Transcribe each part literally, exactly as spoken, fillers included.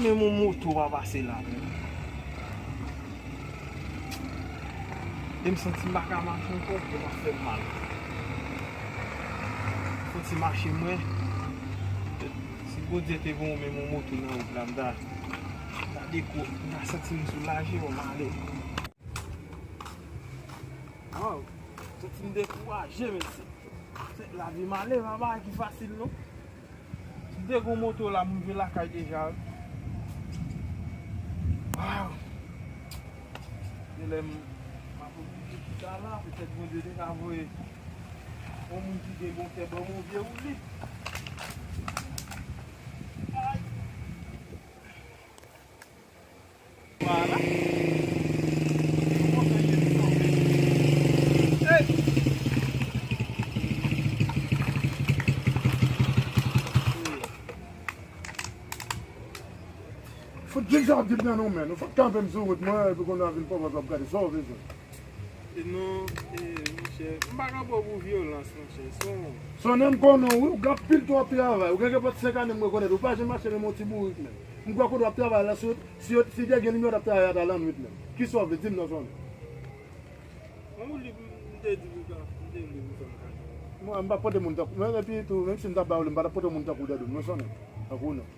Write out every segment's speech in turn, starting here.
Menm yon moto pa pase la menm. E m santi m pa ka mache ankò, pye m ap fè m mal. Fò ti mache mwen. Si Bondye te voye menm yon moto nan wout la, m ta, m ta deko, m ta santi m soulaje, m ale. Waw, santi m dekouraje, mesye. Se lavi m ale, pa bagay ki fasil, non. M te gon moto la, m rive lakay deja, wi. Waw! Genlè m, m ap oblije chita la, petèt Bondye te ka voye yon moun ki gen bon kè ban m yon vye woulib. Ay! Vwala. Fout di sa w ap di m nan non, men. Ou fout kanpe m sou wout mwen, epi kounye a vin pran w ap gade sa w bezwen. E non, e, monchè, m pa kanpe w pou vyolans, monchè. Son. Sonnen, m konnen w, wi, w gen anpil tan w ap travay. Ou gen, gen pati senk ane m rekonèt ou, ou pa janm mache menm yon ti bourik menm. M kwè kote w ap travay la, si, si, si te gen limyè w t ap travay ata lannwit menm. Kisa w vle di m nan Sonnen? Mwen, ou li, m te di pou ka, m te li pou fè m ka. Mwen, m pa pote moun tankou, men epi tou, menm si m ta ba w li, m pa ta pote moun tankou Dèdou m, non Sonnen. Tankou w non.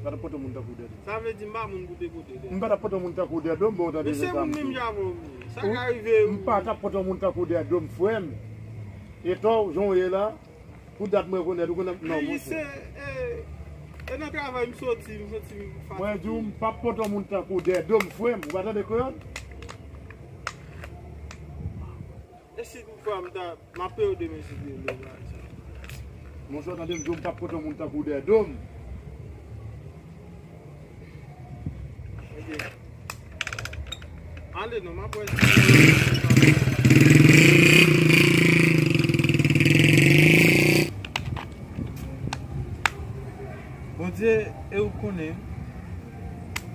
M pa ta pote moun tankou Dèdou. Sa vle di m pa moun pou te pote Dèdou. M pa ta pote moun tankou Dèdou m, bon, tande. Men se moun menm jan avè w m ye. Sa ka rive. M pa ta pote moun tankou Dèdou m, frè m. E tò w, jan w ye la, pou dat mwen rekonèt ou, konnen, non, monchè. Se, e, e nan travay m soti, m santi m fatige. Mwen di w, m p ap pote moun tankou Dèdou m, frè m. Ou pa tande kreyòl? E si toutfwa m ta, m ap peye w demen si Dye vle, bagay sa. Monchè, w tande m di w, m p ap pote yon moun tankou Dèdou m. Ok. Ale non, m ap wè si Bondye, e ou konnen,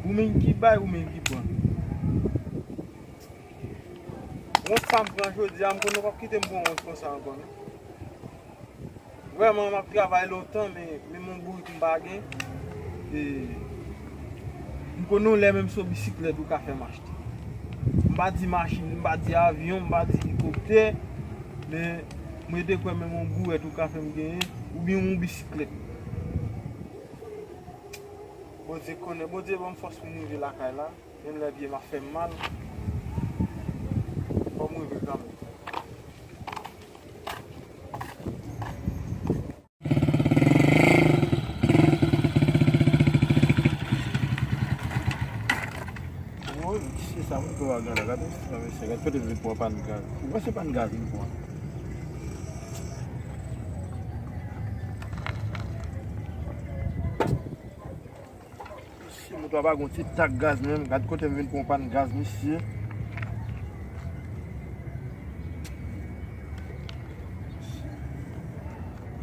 ou menm ki bay, ou menm ki pran. Wont sa m pran jodi a, m konnen w p ap kite m pran wont konsa ankò, non. Vrèman, m ap travay lontan, men, men menm yon bourik m pa gen. E, m konnen yon lè menm se yon bisiklèt ou ka fè m achte. M pa di machin, m pa di avyon, m pa di elikoptè, men mwen te kwè menm yon bourik ou ka fè m genyen, oubyen yon bisiklèt. Bondye konnen, Bondye ban m fòs pou m rive lakay la. Yon lè pye m ap fè m mal. Fò m rive kanmenm. Woy, se sa moun pran gade la. Gade sa, mesye, gade kote m vin pran pàn gaz. Ou wè se pàn gaz m pran. Si moto a pa gon ti tak gaz menm, gad kote m vin pran pàn gaz, mesye.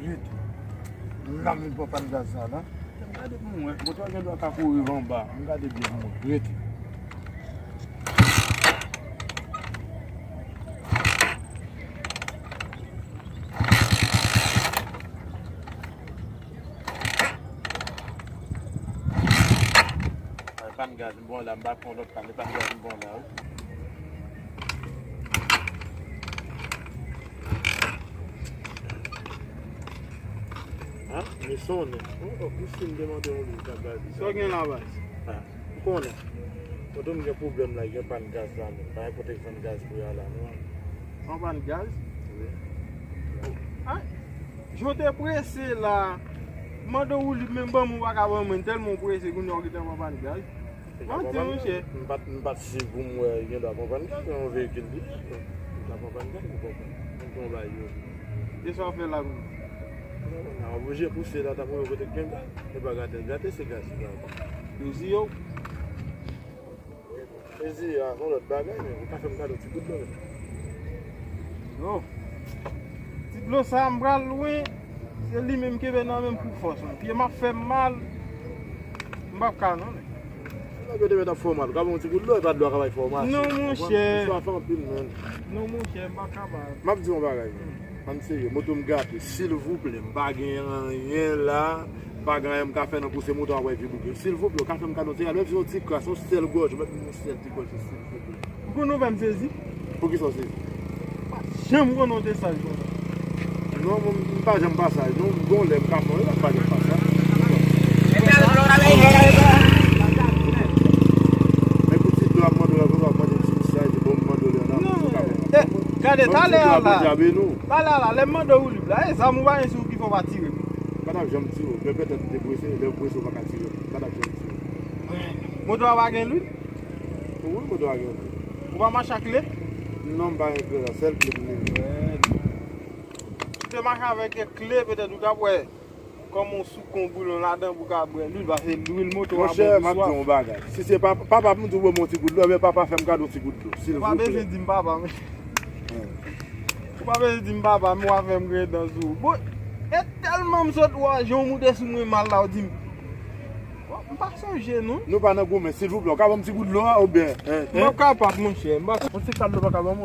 Ret. La m vin pran pàn gaz sa la. Gade pou mwen, moto a gen dwa ka kouri anba. M gade byen pou mwen. Ret. Ay, pàn gaz m bon la, m pa pran lòt pàn, e pàn gaz m bon la, wi. An, men sonnen. Oh, oh, misye m te mande yon lòt pàn gaz. Sa w gen la, baz? Ah, ou konnen. Kote m gen pwoblèm la, gen pàn gaz la, men. Pa gen kote k vann gaz pou y al la, non. Yon pàn gaz? Wi. Ah, jan w te prese la, m mande w woulib, menm ban m ou pa ka ban mwen, tèlman w prese, kounye a w gentan pran pàn gaz. Manti, monchè. M pa t, m pa t siv pou m wè gen dwa pran pàn gaz nan yon veyikil li ye. M ta pran pàn gaz, m konprann. M pran bay yo. E sa w ap fè la kounye a? M oblije pouse la, ta pou wè kote k gen gaz. E pa gate, gate se gaz li pran. Plezi yo. Plezi a, yon lòt bagay, men ou ka fè m gade yon ti gout dlo menm. Yo. Ti dlo sa a, m pral lwen, se li menm kenbe nan men m pou fòs mwen. Pye m ap fè m mal, m p ap ka non, nèg. Nèg yo te mèt ap fè w mal, ou ka ban yon ti gout dlo, e pa dlo a ka bay fè w mal. Non, monchè. Ou swaf anpil, menn. Non, monchè, m pa kapab. M ap di yon bagay, menn. Ann serye, moto m gate, silvouplè, m pa gen anyen la. Pa gen anyen m ka fè nan pouse moto a wè vi bouke. Silvouplè, w ka fè m kado ti gaz, menm si se yon ti kras, yon sèl gòj, mèt yon sèl ti gòj, silvouplè. Ou konn nou fè m sezi? Poukisa w sezi? Janm konnen w te saj konsa. Non, mwen, m pa janm pa saj. Non, m gon lè m ka fè yon lè, m pa janm pa saj. Men pou ti dlo ap mande w la, konsa w ap mande m si m saj, bon, m mande w lè nan. Non, eh, gade, talè a la. Talè a la, lè m mande w lib la, e zam ou pa gen sou ou ki fè w pa tire m. M pa t ap janm tire w, men petèt m te prese, lè w prese w pa ka tire m. M pa t ap janm tire w. Moto a pa gen lwil? Wi, moto a gen lwil. Ou pa mache ak kle? Non, m pa gen kle la, sèl kle m gen. Si w te mache avèk kle, petèt ou t ap wè kòman yon soukon boulon ladan pou w ka bwè lwil, paske lwil moto a Monchè, bon m ap pou di swaf. Yon bagay. Si se pa, papa m di w ban m yon ti gout dlo, men papa fè m kado yon ti gout dlo. Ou pa bezwen di m papa, men. Ou pa bezwen di m papa, men w a fè m gredan sou ou. Bon, e tèlman m sot wè jan w moute sou mwen mal la, w di m. Bon, m pa sonje, non. Nou pa nan goumen, silvouplè, w ka ban m ti gout dlo a, oubyen? M p ap kapab, monchè. M pa... Yon ti kado pa ka ban mwen?